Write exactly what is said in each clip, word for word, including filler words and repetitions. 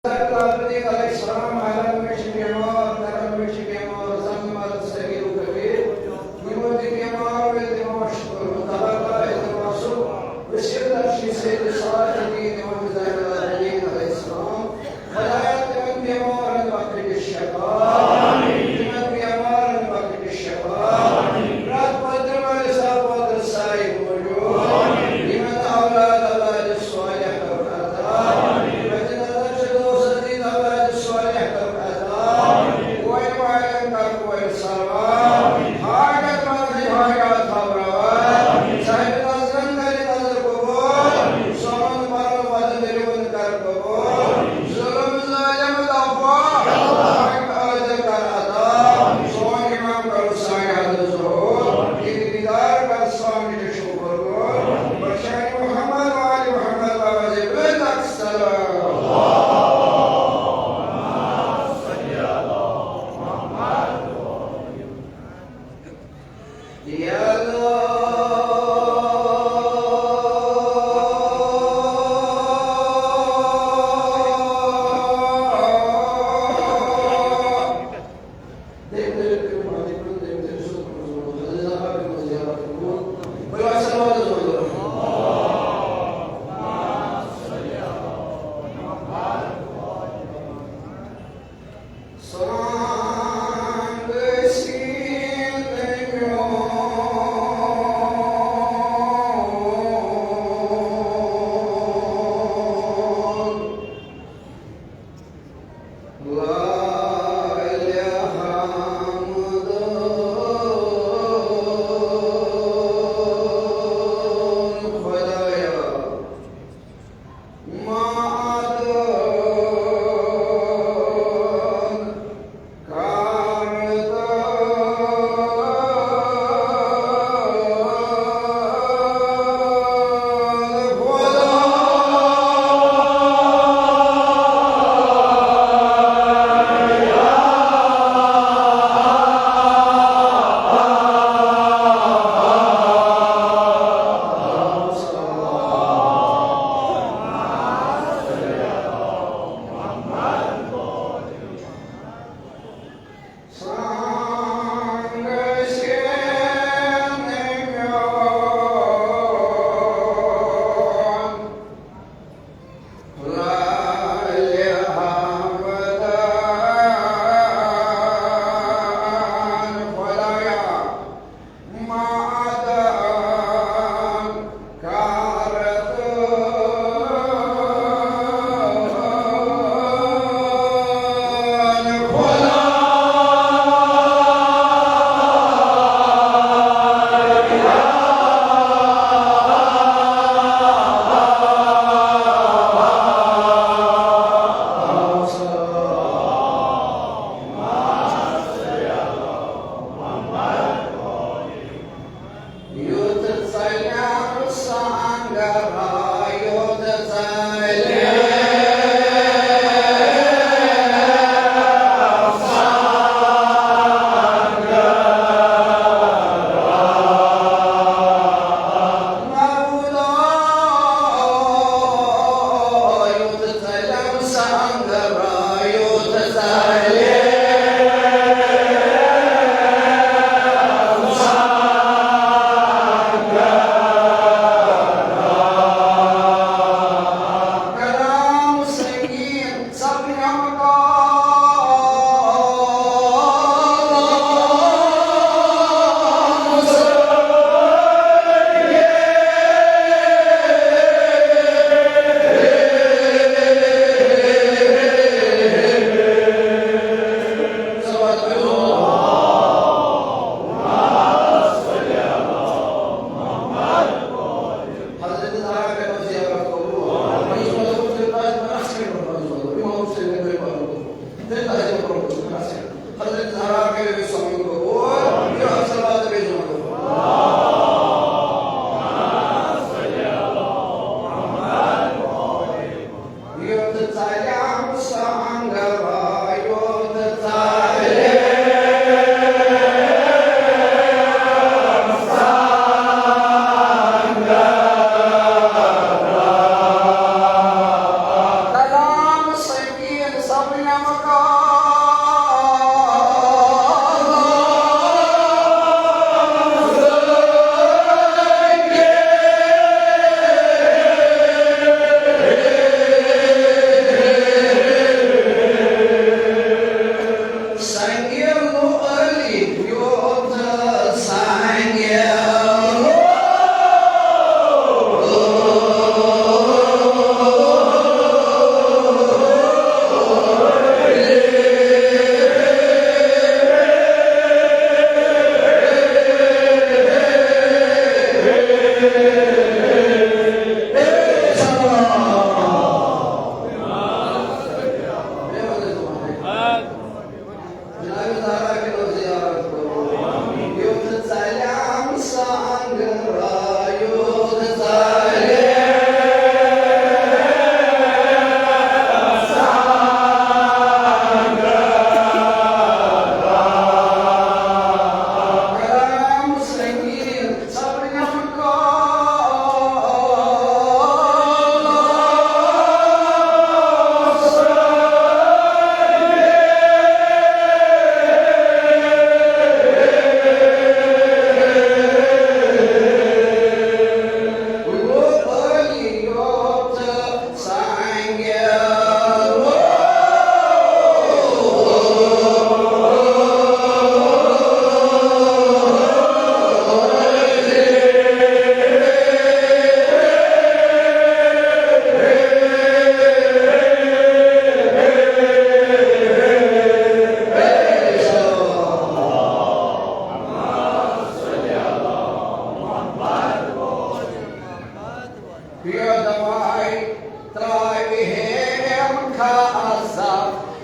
حضرت علیہ السلام عالم میں چھ بیمار، کرم میں چھ بیمار، زن مرد صغیر و کبیر۔ یمو تہ بیمار و التماس چھ کوٚرمت، تبرک التماسک، وسیلت چھ سید سادات دین امام زین العابدین علیہ السلام۔ خدایا، تمن بیمارن بخش شفا۔ تمن بیمارن بخش شفا۔ رات پتر مال صاحب پتر سائی موجود۔ یمن اولاد اولاد صالح کر عطا۔ یمن نظر چھ دوست دین اولاد صالح کر عطا۔ کوئی معلم کر کوئی سوا۔ حاجت مند حاجت خبروا۔ صاحب نظرن کر نظر قبول۔ سون پرو بدل یون کر قبول۔ ظلم ظالم دفع۔ حق عادل کر عطا۔ سون امام کر سائی عادل ظہور۔ دیدار کر سامنے چشم قبول۔ بخشانی محمد و آل محمد و وزیر السلام۔ یا اللہ۔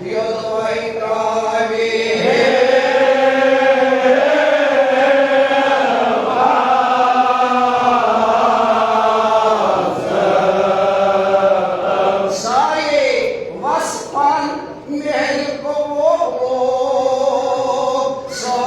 یوٚدوَے ترٛاوِ سایے وصفاً مہربوب سایے۔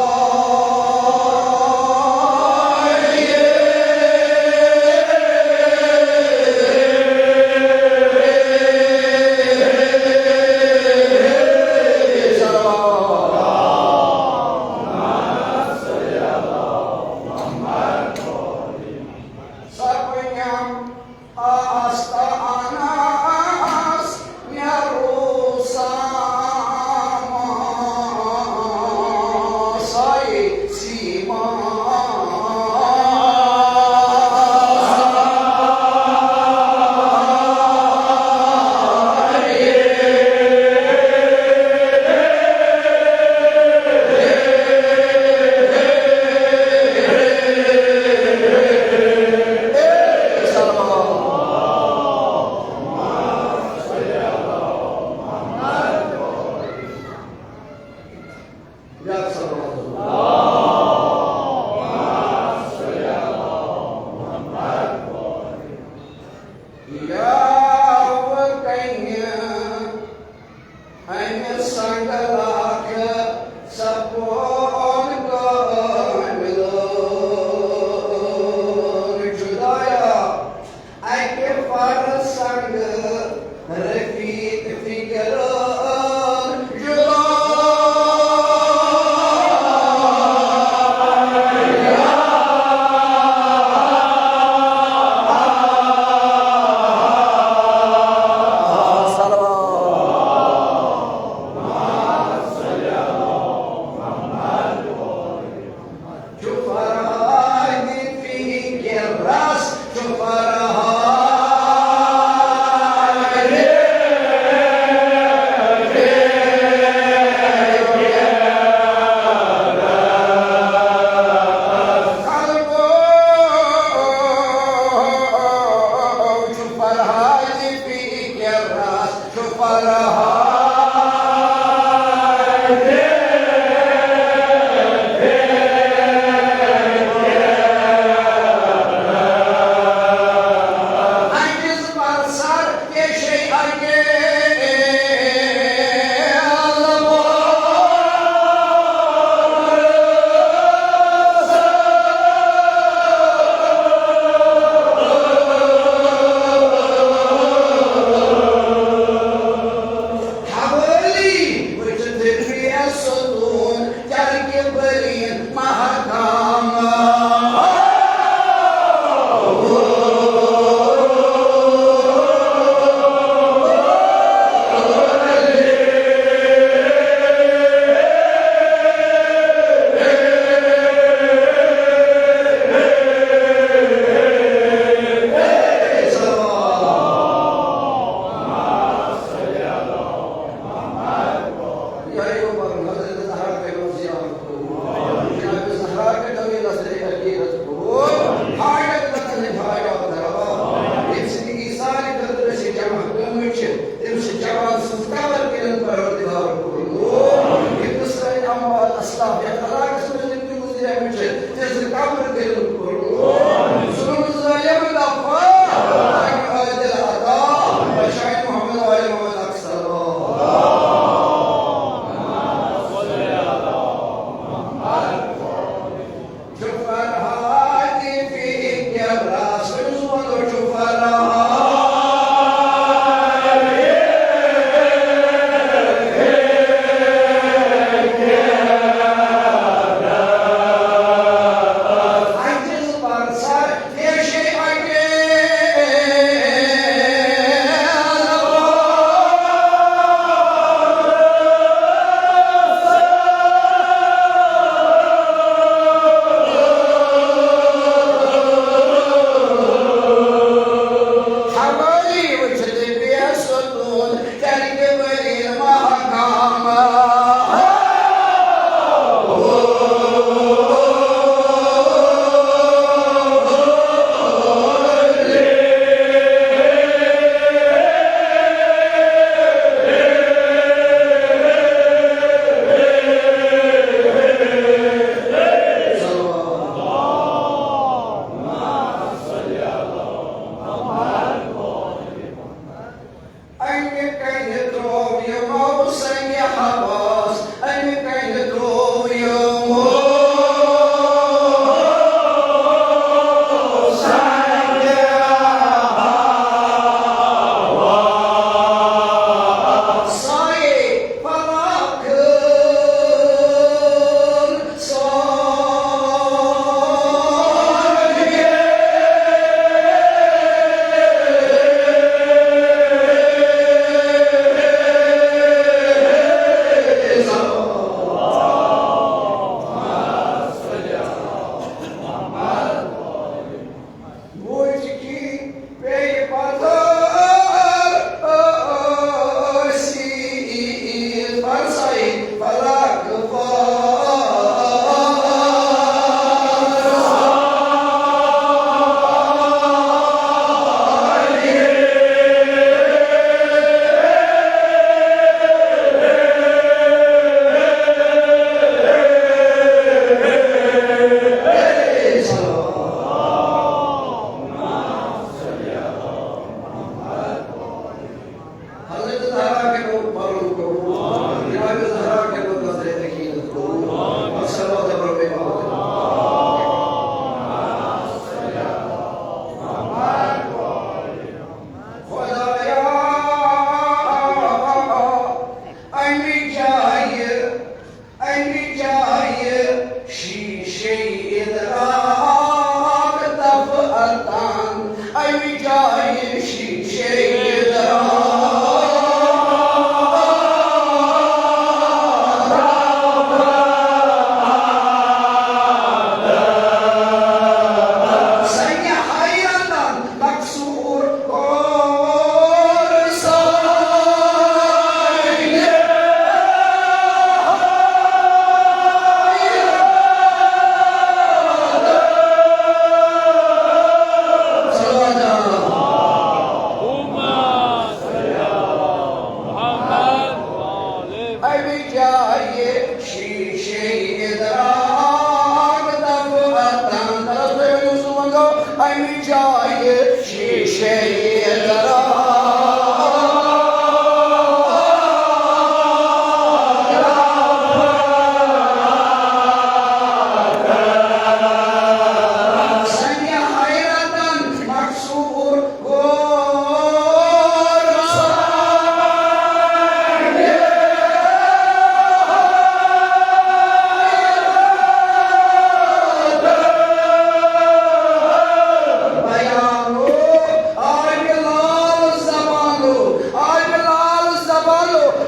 سرپنجم آستانس مےٚ روٗسا سایہِ سیٖما۔ یا وۄنۍ کنہِ امہِ سنگلاخ سپون کٲمِل جدایا۔ اکہِ فرسنگ رفیق فکر جدا۔ چھُ فرہاد فی کے رس، چھُ فرہاد۔ قلبو چھُ فرہاد فی کے رس۔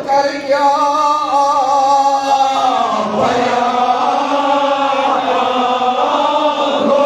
کر کیا بیان ہو۔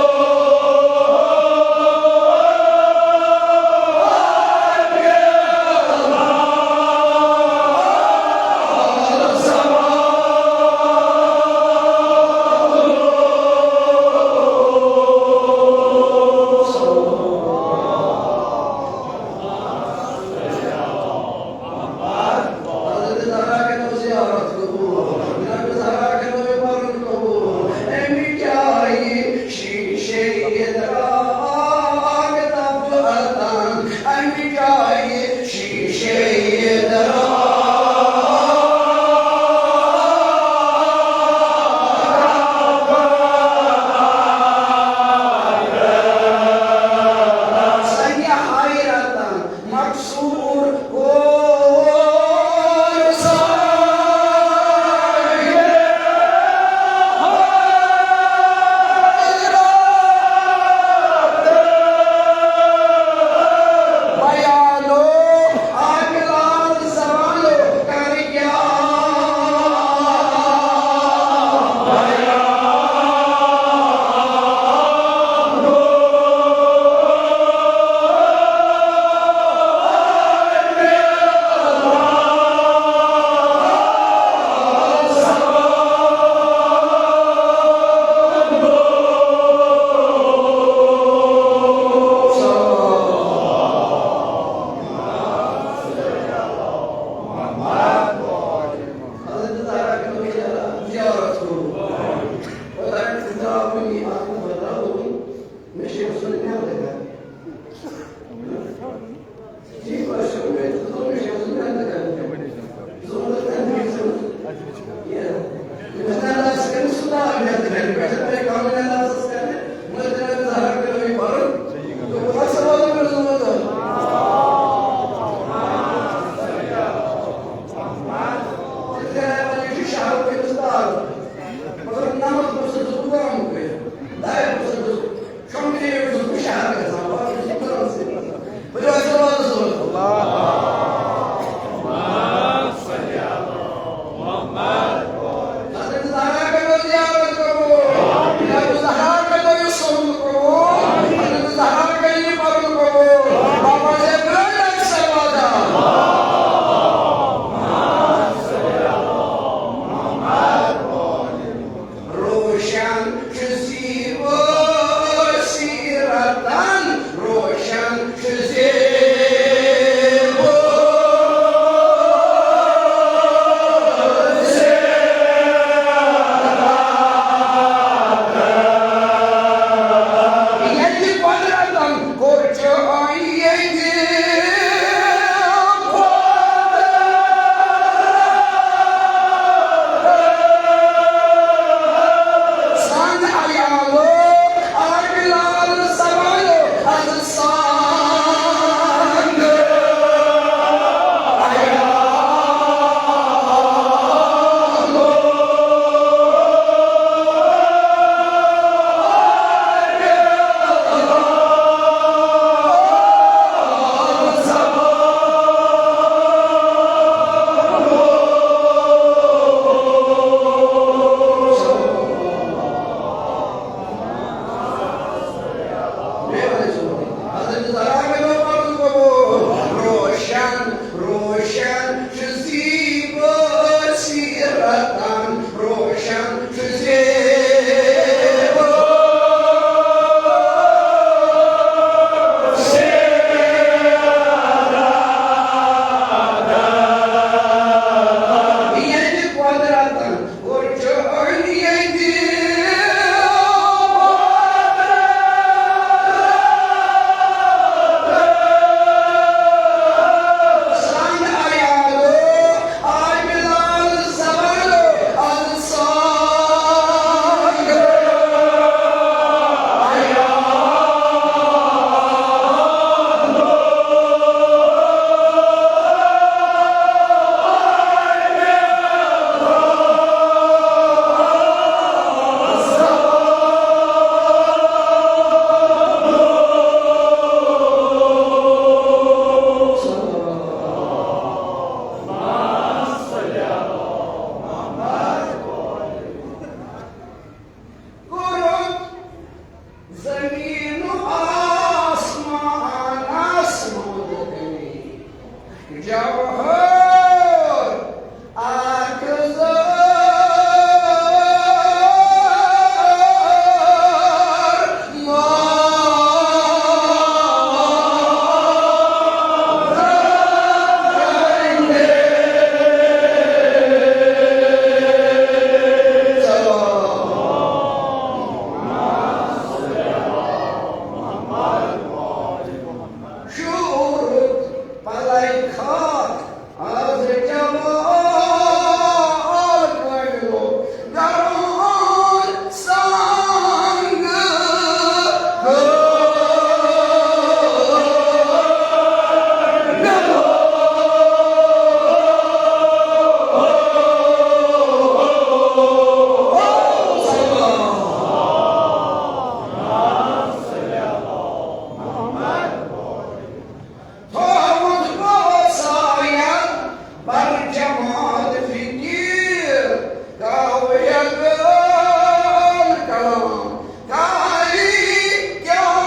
جماعت فقیر، کاویہ گان کلام، کاری کیا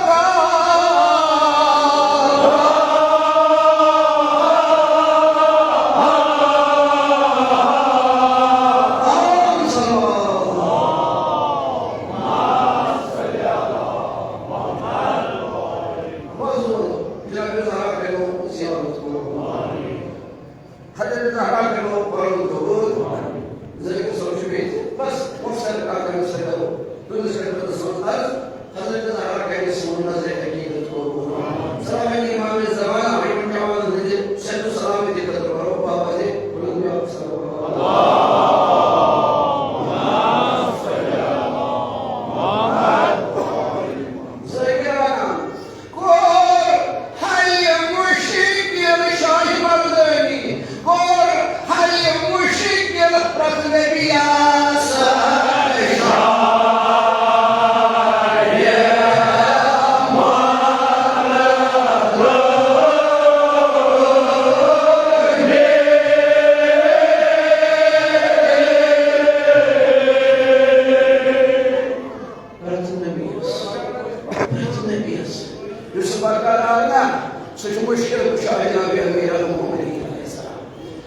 کار۔ بوزو، جناب زہرا کٔرِو زیارت قبول۔ حضرت زہرا کٔرِو پَنُن قبول۔ زٲہِد صٲب چھُ بیٚیہِ تہِ۔ بس، مۄخصر کَتھ کَرنہٕ سۭتۍ گوٚو تُہٕنٛدِس خدمتَس منٛز عرض، حضرت زہرا کَرِ سون نظرِ عقیدت قبول۔ سلام علی امام زمانہ، یِمَن جوانَن ہٕنٛدِ صحت و سلامتی خٲطرٕ پَرو بابا جی، بُلند یا سلام۔ ذٲکِر وَنان، کوٚر حل مُشکِل شاہِ مردٲنی، کوٚر حل مُشکِل پرٛٮ۪تھ نبیَس۔ پرٛٮ۪تھ نبیَس، پرٛٮ۪تھ نبیَس یُس برقرار نہ، سُہ چھُ مُشکِل کُشا جناب امیر المومنین علیہ السلام۔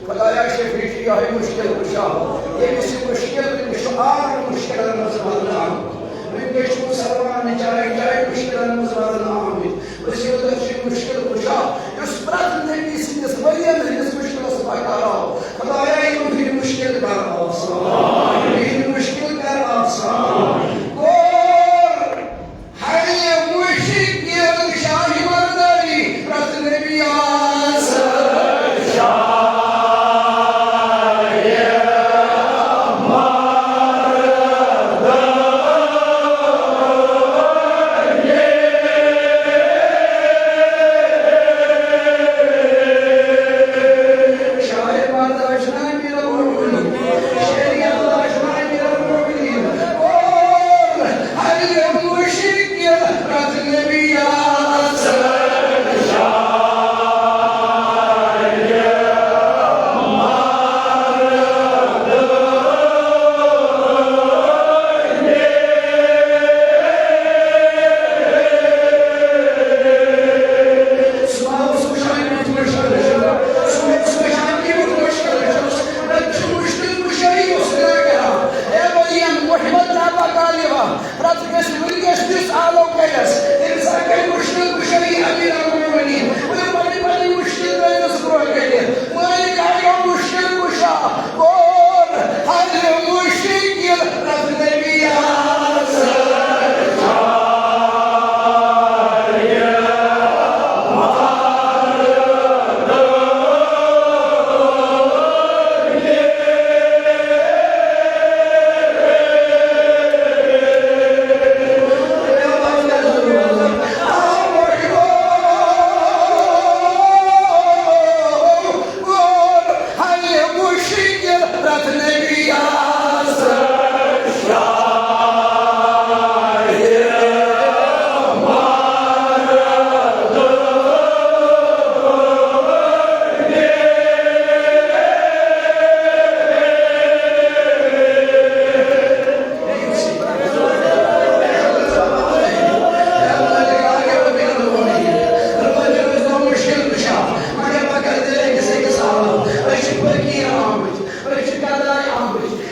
خدایا شفیع چھُ یِہوٚے مُشکِل کُشا، ییٚمِس یہِ مُشکِل، یہِ چھُ آز مُشکِلن منٛز ولنہٕ آمُت۔ وٕنکیٚس چھُ مُسلمان بِچارٕ بِچارٕ مُشکِلن منٛز ولنہٕ آمٕتۍ۔ وسیلہٕ چھُ مُشکِل کُشا، یُس پرٛٮ۪تھ نبی سٕنٛدِس ؤرین ہٕنٛدِس مُشکِلس پکاراو۔ خدایا، یِم ہِنٛدۍ مُشکِل کر آسان، یِم ہِنٛدۍ مُشکِل کر آسان۔ کوٚر حل مُشکِل شاہِ مردٲنی، پرٛٮ۪تھ نبیَس۔ شاعر مرداش نامی رب العالمین، شعر یاداش نامی رب العالمین۔ اور حل مُشکِل پرٛٮ۪تھ نبیَس۔ پرٛٮ۪تھ کٲنٛسہِ وٕنکیٚس تِژھ آلو کَرٮ۪س، تٔمِس ہا کَرِ مُشکِل کُشٲیی امیر المومنین۔ ؤلِو پنٕنۍ پنٕنۍ مُشکِل ترٛٲیِو سُہ برٛونٛہہ کَنہِ۔ مٲلِک آیو مُشکِل کُشا، کوٚر حل مُشکِل پرٛٮ۪تھ نبیَس۔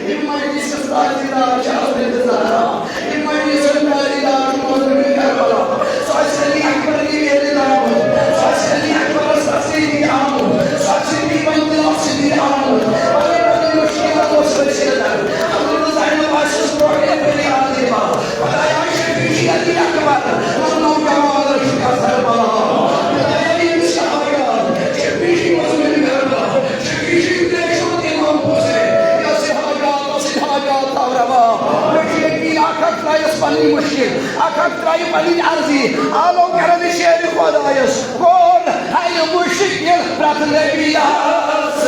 یِم مجلسَس تاجدار چھِ حضرت زہرا، یِم مجلسَس تاجدار چھِ مظلوم کربلا۔ سُہ آسہِ علی اکبر نِویدن آمُت، سُہ آسہِ علی اکبرس تسلی دِنہِ آمُت، سُہ آسہِ صدیق بن عبداللہ سۭتۍ آمُت۔ پنٕنۍ پنٕنۍ مُشکِلات اوس وسیلہٕ کران۔ حضرت زینب آسٮ۪س برونٛہہ کَنہِ فریاد دِوان، خدایا شفیع چھُ علی اکبر، مظلوم کربلا چھُ کربلا۔ خدایا ییٚمِس چھِ حاجات، شفیع چھُ مظلوم کربلا۔ شفیع چھُ تریشو تہِ امام حسین، یہِ ٲسۍ حاجات، ٲسۍ حاجات تھاو روا۔ مےٚ چھُ یقین اکھ اکھ ترٛایَس پنٕنۍ مُشکِل، اکھ اکھ ترٛایہِ پنٕنۍ عرضی، آلو کرن شیر خدایس۔ کوٚر حل مُشکِل پرٛٮ۪تھ نبیَس۔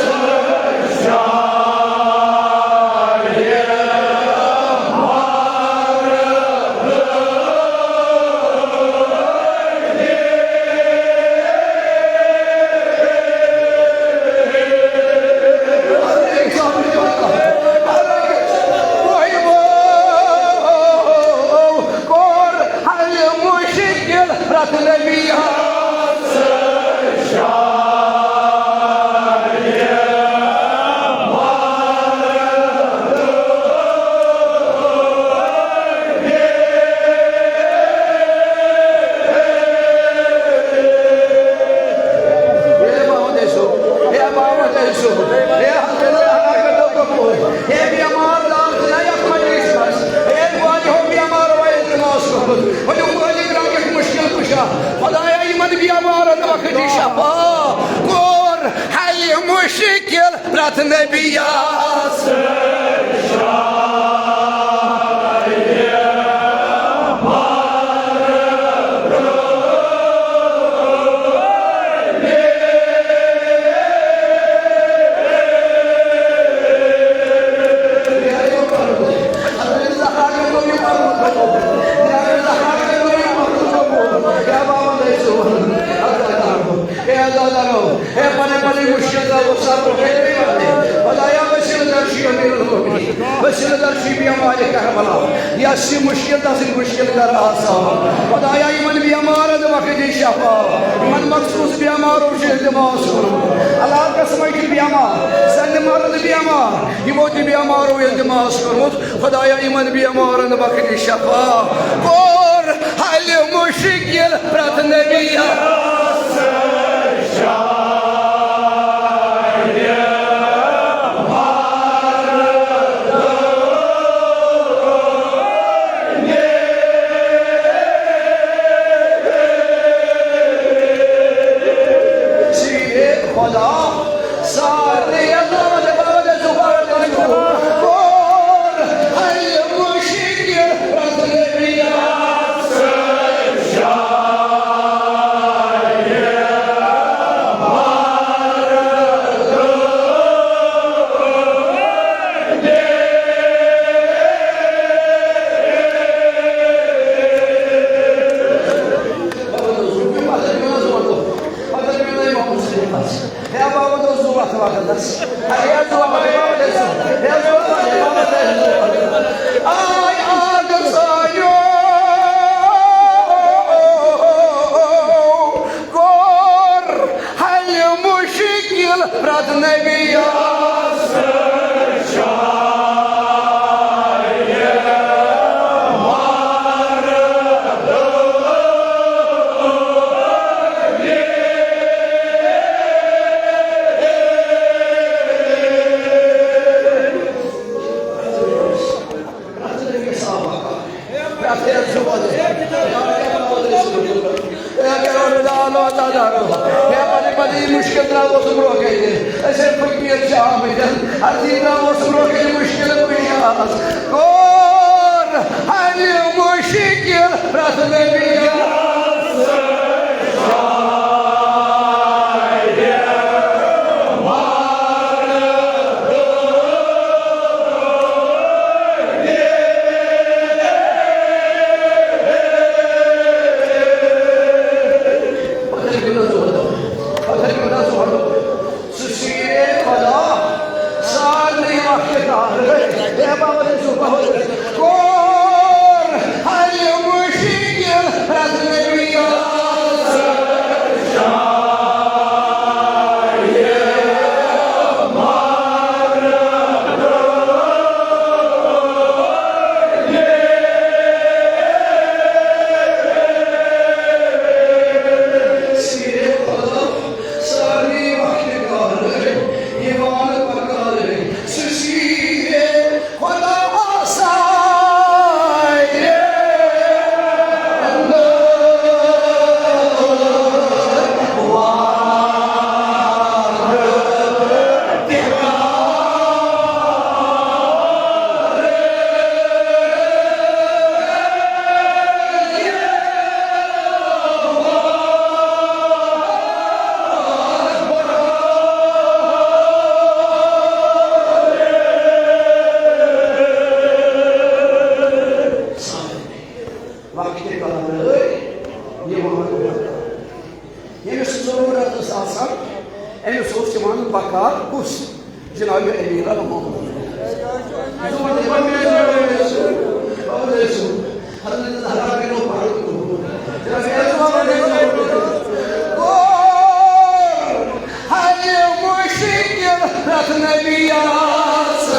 مشکل پرٛٮ۪تھ نبیَس۔ اے عزادارو، اے پنٕنۍ پنٕنۍ مُشکِل ترٛاوو سر برونٛہہ کَنہِ۔ خدایا، وسیلہٕ در چھُ امیر المؤمنین، وسیلہٕ در چھُ بیمارِ کربلا، یس یہِ مُشکِل تسٕنٛدۍ مُشکِل کر آسان۔ خدایا، یِمن بیمارن وقت دِ شفا، یِمن مخصوص بیمارو چھُ التماس کوٚرمُت، علاقس منٛز چھِ بیمار، زنہِ مرد بیمار، یِمو تہِ بیمارو التماس کوٚرمُت۔ خدایا، یِمن بیمارن بخش شفا۔ کوٚر حل مشکل پرٛٮ۪تھ نبیَس۔ خدا سارے اللہ والے بابا دے زبان دے زبان۔ کوٚر حل مشکل پرٛٮ۪تھ نبیَس۔ ہے بابا، دوٚپ زُو اَتھ وقتَس۔ ہے، ہے، زُو اَتھ وقتَس۔ ہے، زُو اَتھ وقتَس۔ آے آگ سایو، کوٚر حل مُشکِل پرٛٮ۪تھ نبیَس۔ ہے، پنٕنۍ پنٕنۍ مُشکِل ترٛاوو سُہ برونٛہہ کَنہِ۔ أسۍ ہے فقیٖر چھِ آمٕتۍ، عرضی ترٛاوو سُہ برونٛہہ کَنہِ، مُشکِل کُنہِ آس۔ کوٚر حل مُشکِل پرٛٮ۪تھ نبیَس۔ سُہ شیرے خدا سارنٕے وقتہٕ کارٕے۔ ہے بابا، ہے سُہ بابا۔ کوٚر حل مُشکِل پرٛٮ۪تھ نبیَس۔ سارنٕے وقتہٕ کارٕے، یِوان پکارٕے، سُہ شیرے خدا آسان۔ وقتہٕ کارٕے یِوان۔ ییٚمِس ضروٗرت ٲس آسان، أمِس اوس یِوان بکار کُس؟ جناب امیر المومنین۔ حضرت زہرا بنو فاروق۔ کوٚر حل مُشکِل پرٛٮ۪تھ نبیَس۔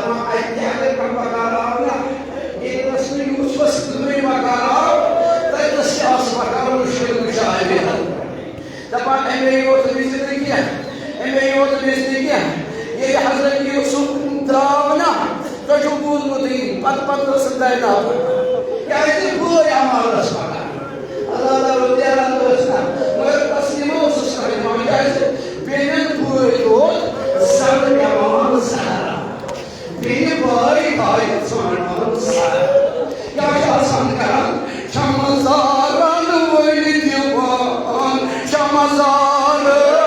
اَتہِ تہِ اگر کانٛہہ بکار آو نا، ییٚتہِ نَس نہٕ یوٗسفَس کٕہٕنۍ بکار آو، تَتہِ نَس تہِ آسہٕ بکار مُشکِل مُشاہدٕ۔ دَپان، اَمے یوت وِزِ نہٕ کینٛہہ، اَمے یوت وِزِ نہٕ کینٛہہ۔ ییٚلہِ حضرت یوٗسف درٛاو نا، تۄہہِ چھُو بوٗزمُتٕے، پَتہٕ پَتہٕ ٲسٕکھ دَرِ ناو۔ کیٛازِ بٲے عمارس پَکان؟ اللہ تعالیٰ رضی اللہ عنہ ٲس نا، مگر تسلیمہ اوسُس کران، کیٛازِ بیٚنٮ۪ن بٲے دود زَن پٮ۪وان زہرا۔ بیٚیہِ بٲے بٲے ژھانٛڈان سر۔ کیٛاہ چھِ آسان کران؟ شمع زارن وٲلۍ دِوان، شمع زارن۔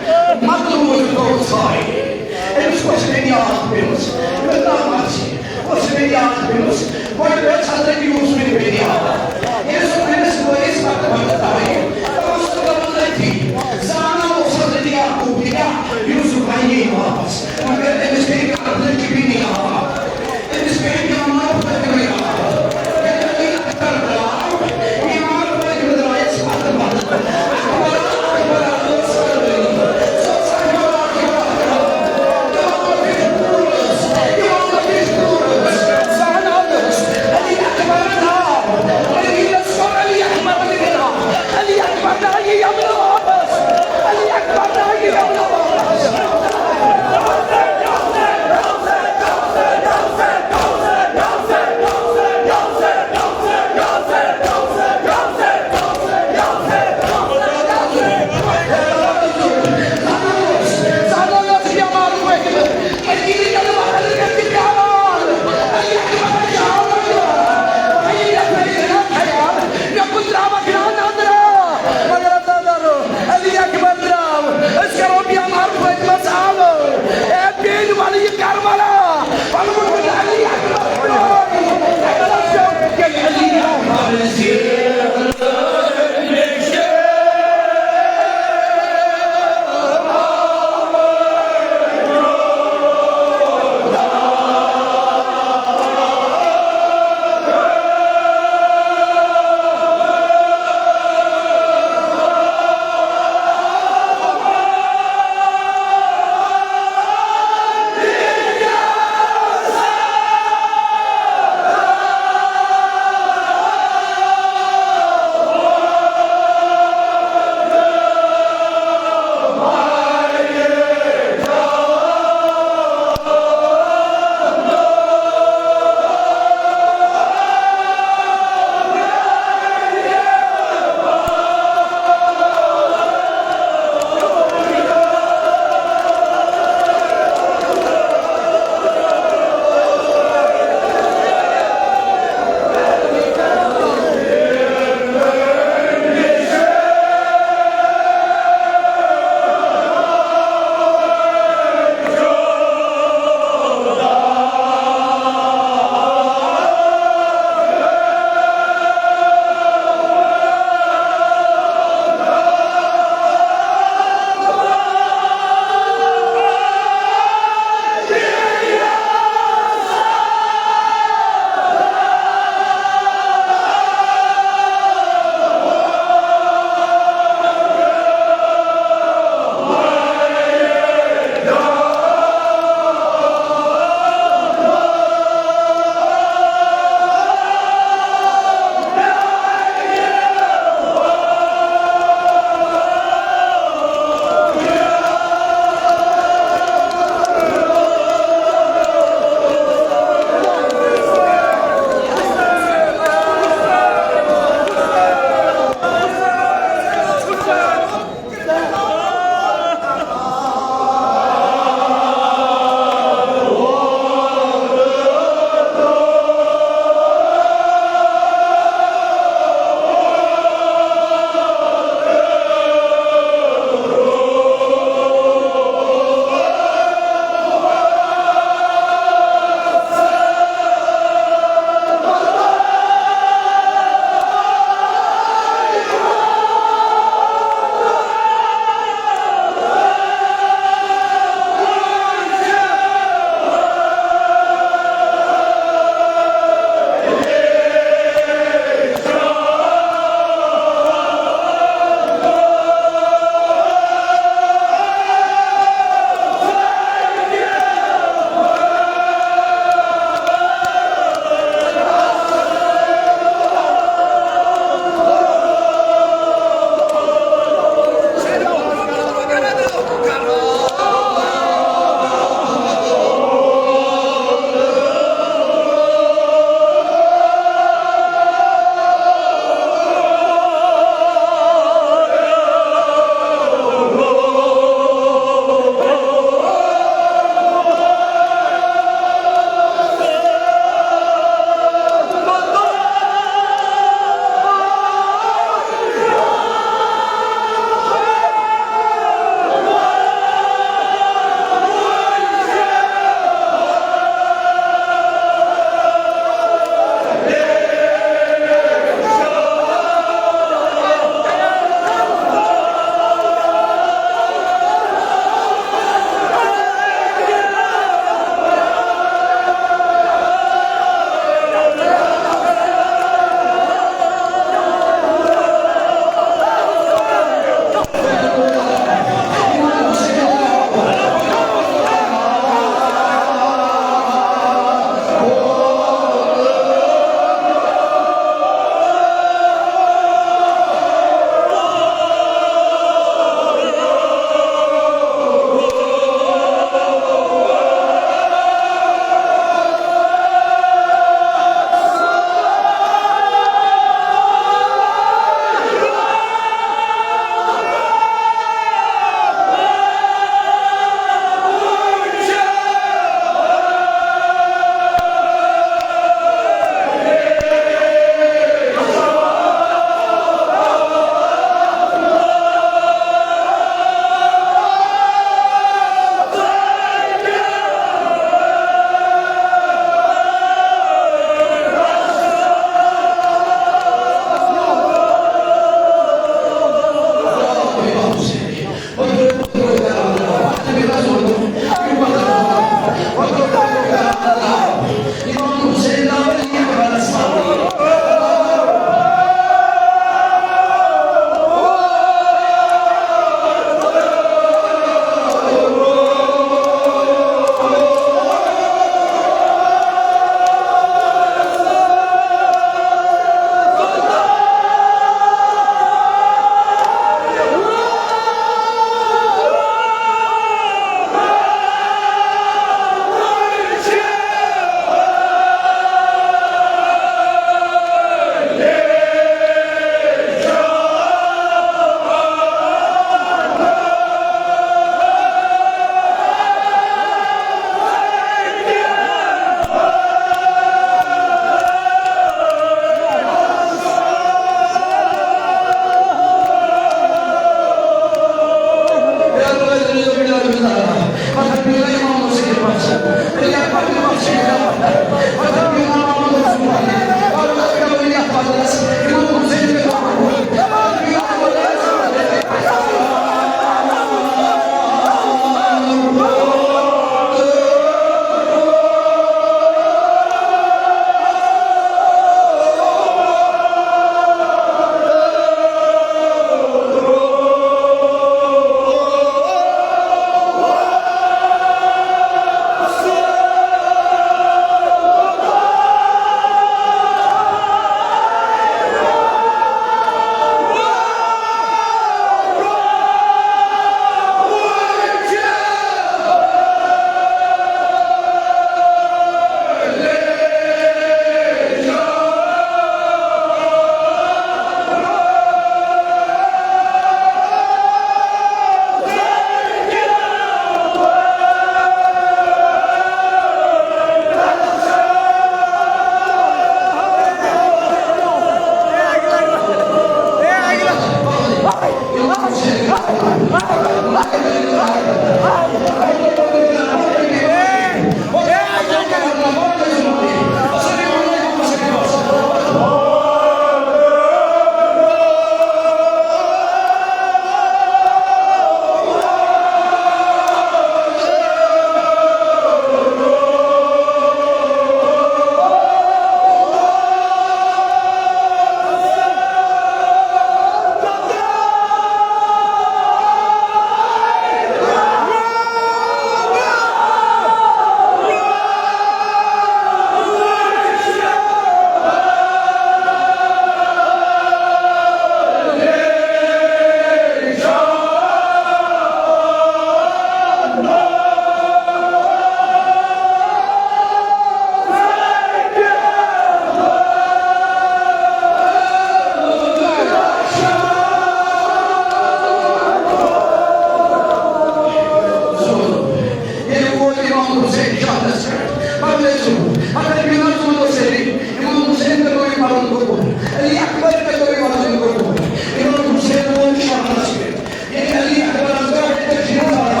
ییٚلہِ ووت امام حسین شہرس پٮ۪ٹھ، پتہٕ ٲسۍ، پتہٕ ٲسۍ بِلال صٲبن اوس سٲری، امام حسین کٔرنوو یہِ پنُن قبول، علی اکبر کٔرنوو یہِ پنُن قبول۔ امام حسین ووت شہرس پٮ۪ٹھ۔ ییٚلہِ علی اکبرس گاڑِ تشریف آو،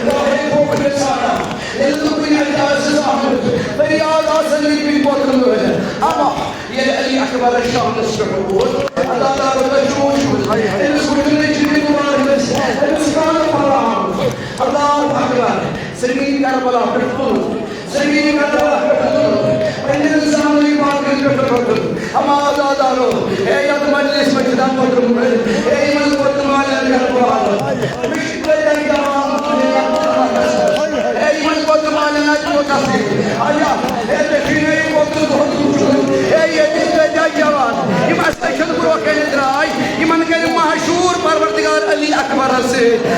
گاڑِ کھوٚپرِ سارا، ییٚلہِ دوٚپُن، "اعجاز احمد، فریاد آسن یہِ پٮ۪ٹھ ووتمُت۔" اما ییٚلہِ علی اکبر شہرس پٮ۪ٹھ ووت، اللہ تعالیٰ تۄہہِ چھُو وٕچھمُت، أمِس وٕچھُن چھُ دِنہٕ وٲلِس، أمِس کانٛہہ فراہم۔ اللہ اکبر، زمین کربلا پٮ۪ٹھ تُلُن، زمین کربلا پٮ۪ٹھ تُلُن، پننٮ۪ن زامنٕے پاکن پٮ۪ٹھ تُلُن۔ اما عزادارو، ہے یتھ مجلس منٛز چھِ دم وۄتھمُت، ہے یِمن وۄتھ مالٮ۪ن کربلا۔ مےٚ چھِ کٲتیٛاہ جوان، ہے یِمن وۄتھ مالٮ۪ن اَتہِ ووت اَصٕل۔ آیا، ہے ژےٚ چھُے نہٕ یہِ وۄتھ دۄہس وُچھمُت، ہے ییٚتہِ کٲتیٛاہ جوان، یِم اَسہِ نِش برٛونٛہہ کَنہِ درٛاے، یِمن کَرِ محشوٗر پروردگار علی اکبرس سۭتۍ۔